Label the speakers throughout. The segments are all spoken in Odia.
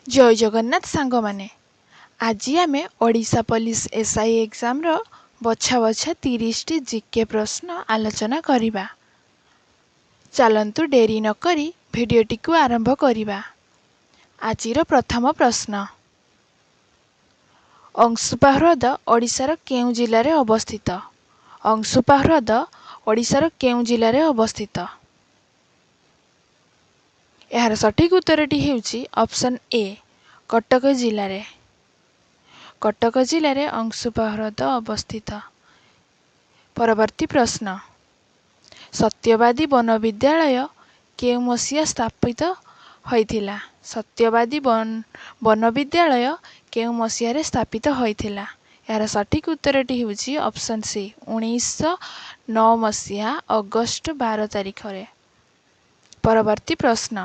Speaker 1: ଜୟ ଜଗନ୍ନାଥ ସାଙ୍ଗମାନେ, ଆଜି ଆମେ ଓଡ଼ିଶା ପୋଲିସ ଏସ୍ I ଏକ୍ଜାମ୍ର ବଛା ବଛା 30ଟି ଜିକେ ପ୍ରଶ୍ନ ଆଲୋଚନା କରିବା। ଚାଲନ୍ତୁ ଡେରି ନକରି ଭିଡ଼ିଓଟିକୁ ଆରମ୍ଭ କରିବା। ଆଜିର ପ୍ରଥମ ପ୍ରଶ୍ନ, ଅଂଶୁପା ହ୍ରଦ ଓଡ଼ିଶାର କେଉଁ ଜିଲ୍ଲାରେ ଅବସ୍ଥିତ? ଅଂଶୁପା ହ୍ରଦ ଓଡ଼ିଶାର କେଉଁ ଜିଲ୍ଲାରେ ଅବସ୍ଥିତ? ଏହାର ସଠିକ୍ ଉତ୍ତରଟି ହେଉଛି ଅପସନ୍ ଏ, କଟକ ଜିଲ୍ଲାରେ। କଟକ ଜିଲ୍ଲାରେ ଅଂଶୁପା ହ୍ରଦ ଅବସ୍ଥିତ। ପରବର୍ତ୍ତୀ ପ୍ରଶ୍ନ, ସତ୍ୟବାଦୀ ବନବିଦ୍ୟାଳୟ କେଉଁ ମସିହା ସ୍ଥାପିତ ହୋଇଥିଲା? ସତ୍ୟବାଦୀ ବନବିଦ୍ୟାଳୟ କେଉଁ ମସିହାରେ ସ୍ଥାପିତ ହୋଇଥିଲା? ଏହାର ସଠିକ୍ ଉତ୍ତରଟି ହେଉଛି ଅପସନ୍ ସି, 1909 ମସିହା ଅଗଷ୍ଟ 12 ତାରିଖରେ। ପରବର୍ତ୍ତୀ ପ୍ରଶ୍ନ,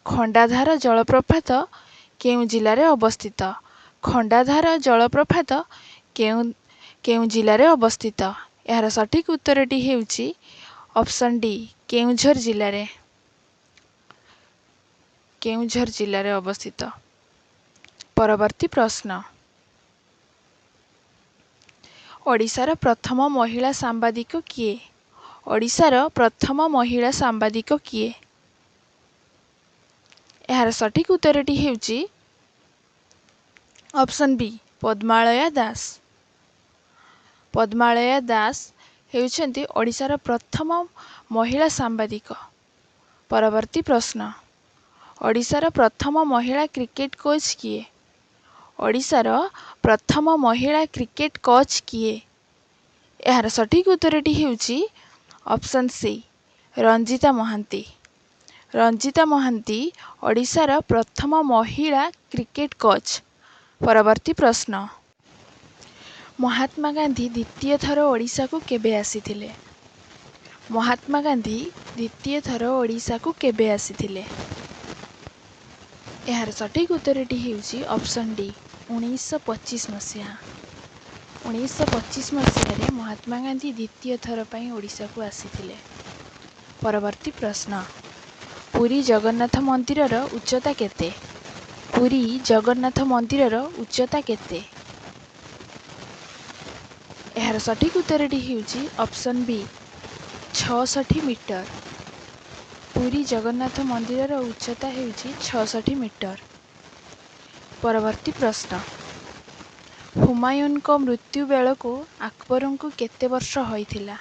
Speaker 1: ଖଣ୍ଡାଧାର ଜଳପ୍ରପାତ କେଉଁ ଜିଲ୍ଲାରେ ଅବସ୍ଥିତ? ଖଣ୍ଡାଧାର ଜଳପ୍ରପାତ କେଉଁ ଜିଲ୍ଲାରେ ଅବସ୍ଥିତ? ଏହାର ସଠିକ୍ ଉତ୍ତରଟି ହେଉଛି ଅପସନ୍ ଡି, କେଉଁଝର ଜିଲ୍ଲାରେ। କେଉଁଝର ଜିଲ୍ଲାରେ ଅବସ୍ଥିତ। ପରବର୍ତ୍ତୀ ପ୍ରଶ୍ନ, ଓଡ଼ିଶାର ପ୍ରଥମ ମହିଳା ସାମ୍ବାଦିକ କିଏ? ଓଡ଼ିଶାର ପ୍ରଥମ ମହିଳା ସାମ୍ବାଦିକ କିଏ? ଏହାର ସଠିକ୍ ଉତ୍ତରଟି ହେଉଛି ଅପସନ୍ ବି, ପଦ୍ମାଳୟା ଦାସ। ପଦ୍ମାଳୟା ଦାସ ହେଉଛନ୍ତି ଓଡ଼ିଶାର ପ୍ରଥମ ମହିଳା ସାମ୍ବାଦିକ। ପରବର୍ତ୍ତୀ ପ୍ରଶ୍ନ, ଓଡ଼ିଶାର ପ୍ରଥମ ମହିଳା କ୍ରିକେଟ କୋଚ୍ କିଏ? ଓଡ଼ିଶାର ପ୍ରଥମ ମହିଳା କ୍ରିକେଟ କୋଚ୍ କିଏ? ଏହାର ସଠିକ୍ ଉତ୍ତରଟି ହେଉଛି ଅପସନ୍ ସି, ରଞ୍ଜିତା ମହାନ୍ତି। ରଞ୍ଜିତା ମହାନ୍ତି ଓଡ଼ିଶାର ପ୍ରଥମ ମହିଳା କ୍ରିକେଟ କୋଚ୍। ପରବର୍ତ୍ତୀ ପ୍ରଶ୍ନ, ମହାତ୍ମା ଗାନ୍ଧୀ ଦ୍ୱିତୀୟ ଥର ଓଡ଼ିଶାକୁ କେବେ ଆସିଥିଲେ? ମହାତ୍ମା ଗାନ୍ଧୀ ଦ୍ୱିତୀୟ ଥର ଓଡ଼ିଶାକୁ କେବେ ଆସିଥିଲେ? ଏହାର ସଠିକ୍ ଉତ୍ତରଟି ହେଉଛି ଅପସନ୍ ଡି, 1925 ମସିହା। 1925 ମସିହାରେ ମହାତ୍ମା ଗାନ୍ଧୀ ଦ୍ୱିତୀୟ ଥର ପାଇଁ ଓଡ଼ିଶାକୁ ଆସିଥିଲେ। ପରବର୍ତ୍ତୀ ପ୍ରଶ୍ନ, ପୁରୀ ଜଗନ୍ନାଥ ମନ୍ଦିରର ଉଚ୍ଚତା କେତେ? ପୁରୀ ଜଗନ୍ନାଥ ମନ୍ଦିରର ଉଚ୍ଚତା କେତେ? ଏହାର ସଠିକ୍ ଉତ୍ତରଟି ହେଉଛି option B, 66 metre. Puri Jagannath ମନ୍ଦିରର ଉଚ୍ଚତା ହେଉଛି 66 ମିଟର। ପରବର୍ତ୍ତୀ ପ୍ରଶ୍ନ, ହୁମାୟୁନଙ୍କ ମୃତ୍ୟୁ ବେଳକୁ ଆକବରଙ୍କୁ କେତେ ବର୍ଷ ହୋଇଥିଲା?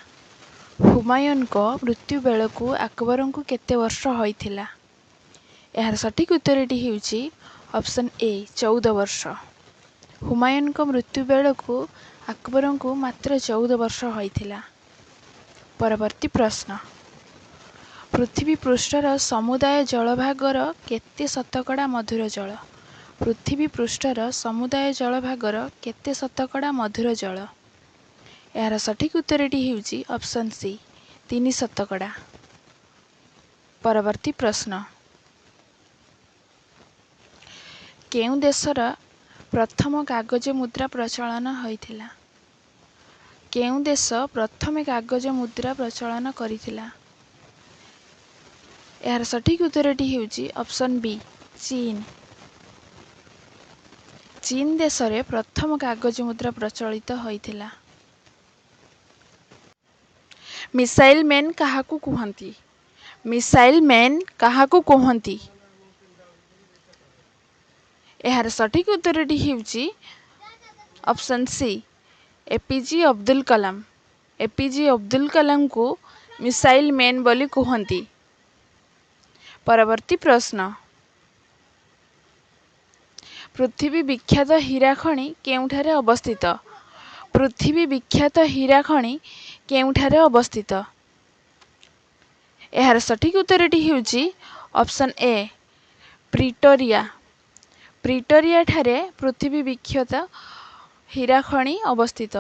Speaker 1: ହୁମାୟୁନଙ୍କ ମୃତ୍ୟୁ ବେଳକୁ ଆକବରଙ୍କୁ କେତେ ବର୍ଷ ହୋଇଥିଲା? ଏହାର ସଠିକ୍ ଉତ୍ତରଟି ହେଉଛି ଅପସନ୍ ଏ, 14 ବର୍ଷ। ହୁମାୟୁନଙ୍କ ମୃତ୍ୟୁ ବେଳକୁ ଆକବରଙ୍କୁ ମାତ୍ର 14 ବର୍ଷ ହୋଇଥିଲା। ପରବର୍ତ୍ତୀ ପ୍ରଶ୍ନ, ପୃଥିବୀ ପୃଷ୍ଠର ସମୁଦାୟ ଜଳଭାଗର କେତେ ଶତକଡ଼ା ମଧୁର ଜଳ? ପୃଥିବୀ ପୃଷ୍ଠର ସମୁଦାୟ ଜଳଭାଗର କେତେ ଶତକଡ଼ା ମଧୁର ଜଳ? ଏହାର ସଠିକ୍ ଉତ୍ତରଟି ହେଉଛି ଅପସନ୍ ସି, 3 ଶତକଡ଼ା। ପରବର୍ତ୍ତୀ ପ୍ରଶ୍ନ, କେଉଁ ଦେଶର ପ୍ରଥମ କାଗଜ ମୁଦ୍ରା ପ୍ରଚଳନ ହୋଇଥିଲା? କେଉଁ ଦେଶ ପ୍ରଥମେ କାଗଜ ମୁଦ୍ରା ପ୍ରଚଳନ କରିଥିଲା? ଏହାର ସଠିକ୍ ଉତ୍ତରଟି ହେଉଛି ଅପସନ୍ ବି, ଚୀନ। ଚୀନ ଦେଶରେ ପ୍ରଥମ କାଗଜ ମୁଦ୍ରା ପ୍ରଚଳିତ ହୋଇଥିଲା। ମିସାଇଲ୍ ମ୍ୟାନ୍ କାହାକୁ କୁହନ୍ତି? ମିସାଇଲ୍ ମ୍ୟାନ୍ କାହାକୁ କୁହନ୍ତି? ଏହାର ସଠିକ୍ ଉତ୍ତରଟି ହେଉଛି option C, APJ Abdul Kalam. APJ Abdul କଲାମଙ୍କୁ ମିସାଇଲ୍ ମ୍ୟାନ୍ ବୋଲି କୁହନ୍ତି। ପରବର୍ତ୍ତୀ ପ୍ରଶ୍ନ, ପୃଥିବୀ ବିଖ୍ୟାତ ହୀରା ଖଣି କେଉଁଠାରେ ଅବସ୍ଥିତ? ପୃଥିବୀ ବିଖ୍ୟାତ ହୀରା ଖଣି କେଉଁଠାରେ ଅବସ୍ଥିତ? ଏହାର ସଠିକ୍ ଉତ୍ତରଟି ହେଉଛି ଅପସନ୍ ଏ, ପ୍ରିଟୋରିଆ। ପ୍ରିଟୋରିଆଠାରେ ପୃଥିବୀ ବିଖ୍ୟାତ ହୀରା ଖଣି ଅବସ୍ଥିତ।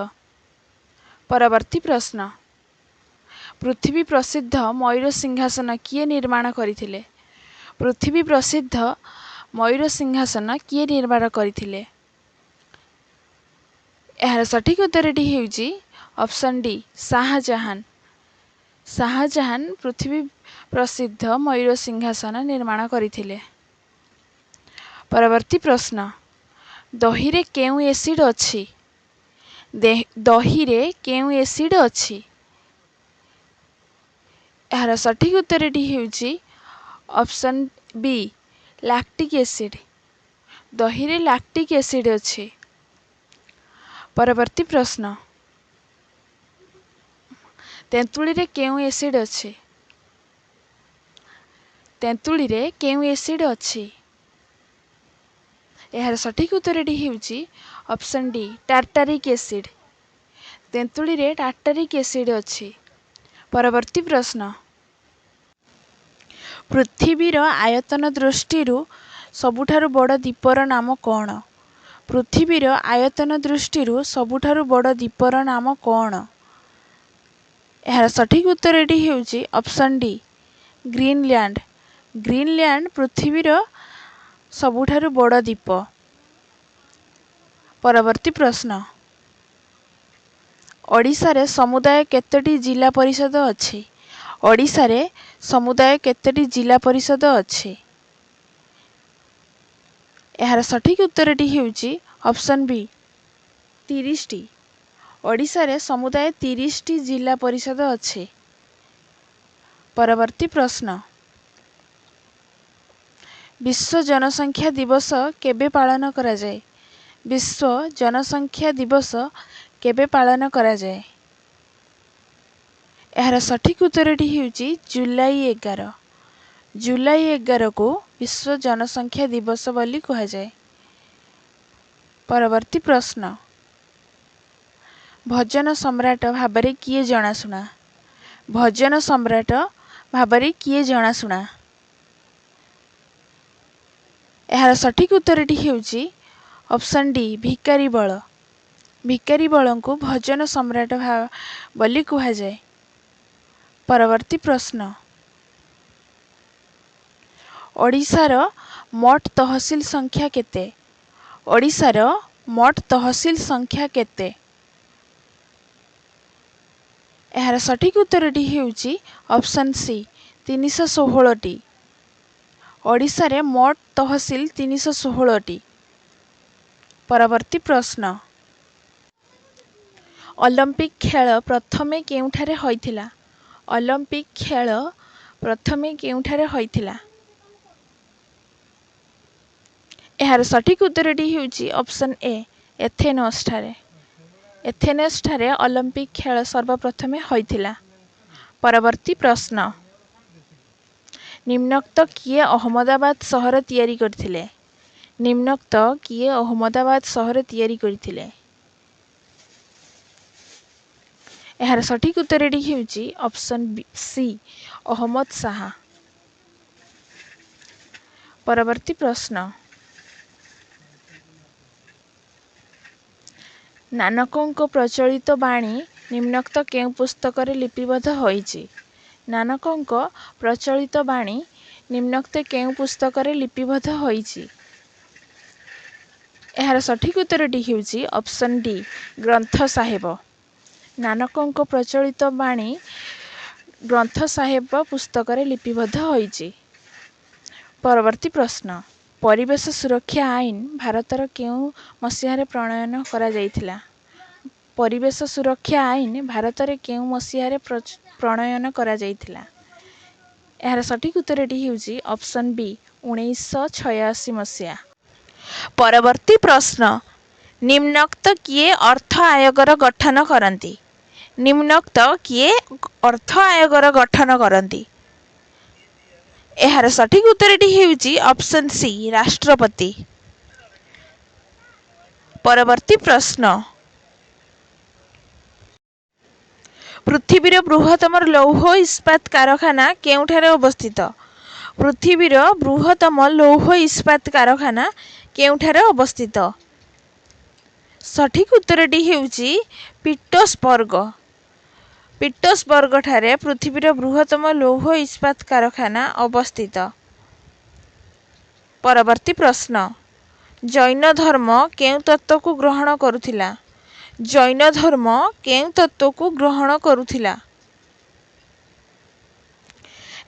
Speaker 1: ପରବର୍ତ୍ତୀ ପ୍ରଶ୍ନ, ପୃଥିବୀ ପ୍ରସିଦ୍ଧ ମୟୂର ସିଂହାସନ କିଏ ନିର୍ମାଣ କରିଥିଲେ? ପୃଥିବୀ ପ୍ରସିଦ୍ଧ ମୟୂର ସିଂହାସନ କିଏ ନିର୍ମାଣ କରିଥିଲେ? ଏହାର ସଠିକ୍ ଉତ୍ତରଟି ହେଉଛି ଅପସନ୍ ଡି, ଶାହଜାହାନ। ଶାହଜାହାନ ପୃଥିବୀ ପ୍ରସିଦ୍ଧ ମୟୂର ସିଂହାସନ ନିର୍ମାଣ କରିଥିଲେ। ପରବର୍ତ୍ତୀ ପ୍ରଶ୍ନ, ଦହିରେ କେଉଁ ଏସିଡ୍ ଅଛି? ଦହିରେ କେଉଁ ଏସିଡ୍ ଅଛି? ଏହାର ସଠିକ୍ ଉତ୍ତରଟି ହେଉଛି ଅପସନ୍ ବି, ଲାକ୍ଟିକ୍ ଏସିଡ୍। ଦହିରେ ଲାକ୍ଟିକ୍ ଏସିଡ୍ ଅଛି। ପରବର୍ତ୍ତୀ ପ୍ରଶ୍ନ, ତେନ୍ତୁଳିରେ କେଉଁ ଏସିଡ୍ ଅଛି? ତେନ୍ତୁଳିରେ କେଉଁ ଏସିଡ୍ ଅଛି? ଏହାର ସଠିକ୍ ଉତ୍ତରଟି ହେଉଛି ଅପସନ୍ ଡି, ଟାର୍ଟାରିକ୍ ଏସିଡ୍। ତେନ୍ତୁଳିରେ ଟାର୍ଟାରିକ୍ ଏସିଡ୍ ଅଛି। ପରବର୍ତ୍ତୀ ପ୍ରଶ୍ନ, ପୃଥିବୀର ଆୟତନ ଦୃଷ୍ଟିରୁ ସବୁଠାରୁ ବଡ଼ ଦ୍ୱୀପର ନାମ କ'ଣ? ପୃଥିବୀର ଆୟତନ ଦୃଷ୍ଟିରୁ ସବୁଠାରୁ ବଡ଼ ଦ୍ୱୀପର ନାମ କ'ଣ? ଏହାର ସଠିକ୍ ଉତ୍ତରଟି ହେଉଛି ଅପସନ୍ ଡି, ଗ୍ରୀନଲ୍ୟାଣ୍ଡ। ଗ୍ରୀନଲ୍ୟାଣ୍ଡ ପୃଥିବୀର ସବୁଠାରୁ ବଡ଼ ଦ୍ୱୀପ। ପରବର୍ତ୍ତୀ ପ୍ରଶ୍ନ, ଓଡ଼ିଶାରେ ସମୁଦାୟ କେତୋଟି ଜିଲ୍ଲା ପରିଷଦ ଅଛି? ଓଡ଼ିଶାରେ ସମୁଦାୟ କେତୋଟି ଜିଲ୍ଲା ପରିଷଦ ଅଛି? ଏହାର ସଠିକ୍ ଉତ୍ତରଟି ହେଉଛି ଅପସନ୍ ବି, 30ଟି। ଓଡ଼ିଶାରେ ସମୁଦାୟ 30ଟି ଜିଲ୍ଲା ପରିଷଦ ଅଛି। ପରବର୍ତ୍ତୀ ପ୍ରଶ୍ନ, ବିଶ୍ୱ ଜନସଂଖ୍ୟା ଦିବସ କେବେ ପାଳନ କରାଯାଏ? ବିଶ୍ୱ ଜନସଂଖ୍ୟା ଦିବସ କେବେ ପାଳନ କରାଯାଏ? ଏହାର ସଠିକ୍ ଉତ୍ତରଟି ହେଉଛି ଜୁଲାଇ 11। ଜୁଲାଇ 11କୁ ବିଶ୍ୱ ଜନସଂଖ୍ୟା ଦିବସ ବୋଲି କୁହାଯାଏ। ପରବର୍ତ୍ତୀ ପ୍ରଶ୍ନ, ଭଜନ ସମ୍ରାଟ ଭାବରେ କିଏ ଜଣାଶୁଣା? ଭଜନ ସମ୍ରାଟ ଭାବରେ କିଏ ଜଣାଶୁଣା? ଏହାର ସଠିକ୍ ଉତ୍ତରଟି ହେଉଛି ଅପସନ୍ ଡି, ଭିକାରୀ ବଳ। ଭିକାରୀ ବଳଙ୍କୁ ଭଜନ ସମ୍ରାଟ ବୋଲି କୁହାଯାଏ। ପରବର୍ତ୍ତୀ ପ୍ରଶ୍ନ, ଓଡ଼ିଶାର ମୋଟ ତହସିଲ ସଂଖ୍ୟା କେତେ? ଓଡ଼ିଶାର ମୋଟ ତହସିଲ ସଂଖ୍ୟା କେତେ? ଏହାର ସଠିକ୍ ଉତ୍ତରଟି ହେଉଛି ଅପସନ୍ ସି, 316ଟି। ଓଡ଼ିଶାରେ ମୋଟ ତହସିଲ 316ଟି। ପରବର୍ତ୍ତୀ ପ୍ରଶ୍ନ, ଅଲିମ୍ପିକ୍ ଖେଳ ପ୍ରଥମେ କେଉଁଠାରେ ହୋଇଥିଲା? ଅଲିମ୍ପିକ୍ ଖେଳ ପ୍ରଥମେ କେଉଁଠାରେ ହୋଇଥିଲା? ଏହାର ସଠିକ୍ ଉତ୍ତରଟି ହେଉଛି ଅପସନ୍ ଏ, ଏଥେନ୍ସଠାରେ। ଏଥେନ୍ସଠାରେ ଅଲିମ୍ପିକ୍ ଖେଳ ସର୍ବପ୍ରଥମେ ହୋଇଥିଲା। ପରବର୍ତ୍ତୀ ପ୍ରଶ୍ନ, ନିମ୍ନୋକ୍ତ କିଏ ଅହମ୍ମଦାବାଦ ସହର ତିଆରି କରିଥିଲେ? ନିମ୍ନୋକ୍ତ କିଏ ଅହମ୍ମଦାବାଦ ସହର ତିଆରି କରିଥିଲେ? ଏହାର ସଠିକ୍ ଉତ୍ତରଟି ହେଉଛି ଅପସନ୍ ସି, ଅହମ୍ମଦ ଶାହା। ପରବର୍ତ୍ତୀ ପ୍ରଶ୍ନ, ନାନକଙ୍କ ପ୍ରଚଳିତ ବାଣୀ ନିମ୍ନୋକ୍ତ କେଉଁ ପୁସ୍ତକରେ ଲିପିବଦ୍ଧ ହୋଇଛି? ନାନକଙ୍କ ପ୍ରଚଳିତ ବାଣୀ ନିମ୍ନୋକ୍ତ କେଉଁ ପୁସ୍ତକରେ ଲିପିବଦ୍ଧ ହୋଇଛି? ଏହାର ସଠିକ୍ ଉତ୍ତରଟି ହେଉଛି ଅପସନ୍ ଡି, ଗ୍ରନ୍ଥ ସାହେବ। ନାନକଙ୍କ ପ୍ରଚଳିତ ବାଣୀ ଗ୍ରନ୍ଥ ସାହେବ ପୁସ୍ତକରେ ଲିପିବଦ୍ଧ ହୋଇଛି। ପରବର୍ତ୍ତୀ ପ୍ରଶ୍ନ, ପରିବେଶ ସୁରକ୍ଷା ଆଇନ ଭାରତର କେଉଁ ମସିହାରେ ପ୍ରଣୟନ କରାଯାଇଥିଲା? ପରିବେଶ ସୁରକ୍ଷା ଆଇନ ଭାରତରେ କେଉଁ ମସିହାରେ ପ୍ରଣୟନ କରାଯାଇଥିଲା? ଏହାର ସଠିକ୍ ଉତ୍ତରଟି ହେଉଛି ଅପସନ୍ ବି, 1986 ମସିହା। ପରବର୍ତ୍ତୀ ପ୍ରଶ୍ନ, ନିମ୍ନୋକ୍ତ କିଏ ଅର୍ଥ ଆୟୋଗର ଗଠନ କରନ୍ତି? ନିମ୍ନୋକ୍ତ କିଏ ଅର୍ଥ ଆୟୋଗର ଗଠନ କରନ୍ତି? ଏହାର ସଠିକ୍ ଉତ୍ତରଟି ହେଉଛି ଅପସନ୍ ସି, ରାଷ୍ଟ୍ରପତି। ପରବର୍ତ୍ତୀ ପ୍ରଶ୍ନ, ପୃଥିବୀର ବୃହତ୍ତମ ଲୌହ ଇସ୍ପାତ କାରଖାନା କେଉଁଠାରେ ଅବସ୍ଥିତ? ପୃଥିବୀର ବୃହତ୍ତମ ଲୌହ ଇସ୍ପାତ କାରଖାନା କେଉଁଠାରେ ଅବସ୍ଥିତ? ସଠିକ୍ ଉତ୍ତରଟି ହେଉଛି ପିଟସବର୍ଗ। ପିଟସବର୍ଗଠାରେ ପୃଥିବୀର ବୃହତ୍ତମ ଲୌହ ଇସ୍ପାତ କାରଖାନା ଅବସ୍ଥିତ। ପରବର୍ତ୍ତୀ ପ୍ରଶ୍ନ, ଜୈନ ଧର୍ମ କେଉଁ ତତ୍ତ୍ୱକୁ ଗ୍ରହଣ କରୁଥିଲା? ଜୈନ ଧର୍ମ କେଉଁ ତତ୍ତ୍ୱକୁ ଗ୍ରହଣ କରୁଥିଲା?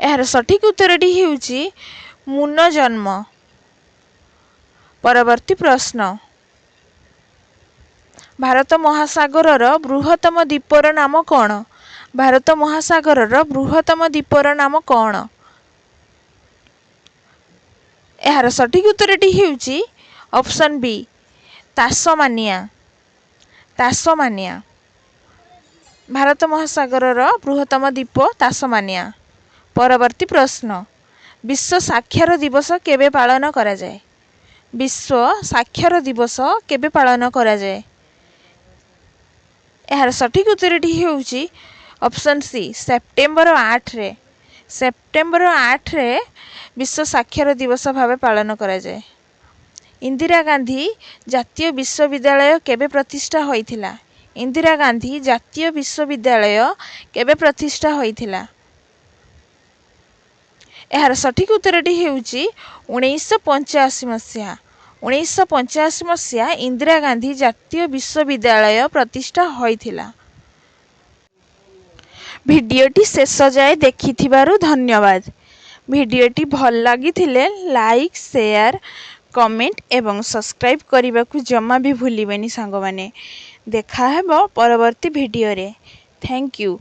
Speaker 1: ଏହାର ସଠିକ୍ ଉତ୍ତରଟି ହେଉଛି ମୁନଜନ୍ମ। ପରବର୍ତ୍ତୀ ପ୍ରଶ୍ନ, ଭାରତ ମହାସାଗରର ବୃହତ୍ତମ ଦ୍ୱୀପର ନାମ କ'ଣ? ଭାରତ ମହାସାଗରର ବୃହତ୍ତମ ଦ୍ୱୀପର ନାମ କ'ଣ? ଏହାର ସଠିକ୍ ଉତ୍ତରଟି ହେଉଛି ଅପସନ୍ ବି, ତାସମାନିଆ। ତାସମାନିଆ। ଭାରତ ମହାସାଗରର ବୃହତ୍ତମ ଦ୍ୱୀପ ତାସମାନିଆ। ପରବର୍ତ୍ତୀ ପ୍ରଶ୍ନ, ବିଶ୍ୱ ସାକ୍ଷର ଦିବସ କେବେ ପାଳନ କରାଯାଏ? ବିଶ୍ୱ ସାକ୍ଷର ଦିବସ କେବେ ପାଳନ କରାଯାଏ? ଏହାର ସଠିକ୍ ଉତ୍ତରଟି ହେଉଛି ଅପସନ୍ ସି, ସେପ୍ଟେମ୍ବର 8ରେ। ସେପ୍ଟେମ୍ବର 8ରେ ବିଶ୍ୱ ସାକ୍ଷର ଦିବସ ଭାବେ ପାଳନ କରାଯାଏ। ଇନ୍ଦିରା ଗାନ୍ଧୀ ଜାତୀୟ ବିଶ୍ୱବିଦ୍ୟାଳୟ କେବେ ପ୍ରତିଷ୍ଠା ହୋଇଥିଲା? ଇନ୍ଦିରା ଗାନ୍ଧୀ ଜାତୀୟ ବିଶ୍ୱବିଦ୍ୟାଳୟ କେବେ ପ୍ରତିଷ୍ଠା ହୋଇଥିଲା? ଏହାର ସଠିକ୍ ଉତ୍ତରଟି ହେଉଛି 1985 ମସିହା। 1985 ମସିହା ଇନ୍ଦିରା ଗାନ୍ଧୀ ଜାତୀୟ ବିଶ୍ୱବିଦ୍ୟାଳୟ ପ୍ରତିଷ୍ଠା ହୋଇଥିଲା। ଭିଡ଼ିଓଟି ଶେଷ ଯାଏ ଦେଖିଥିବାରୁ ଧନ୍ୟବାଦ। ଭିଡ଼ିଓଟି ଭଲ ଲାଗିଥିଲେ ଲାଇକ୍, ସେୟାର, କମେଣ୍ଟ ଏବଂ ସବସ୍କ୍ରାଇବ୍ କରିବାକୁ ଜମା ବି ଭୁଲିବେନି ସାଙ୍ଗମାନେ। ଦେଖାହେବ ପରବର୍ତ୍ତୀ ଭିଡ଼ିଓରେ। Thank you.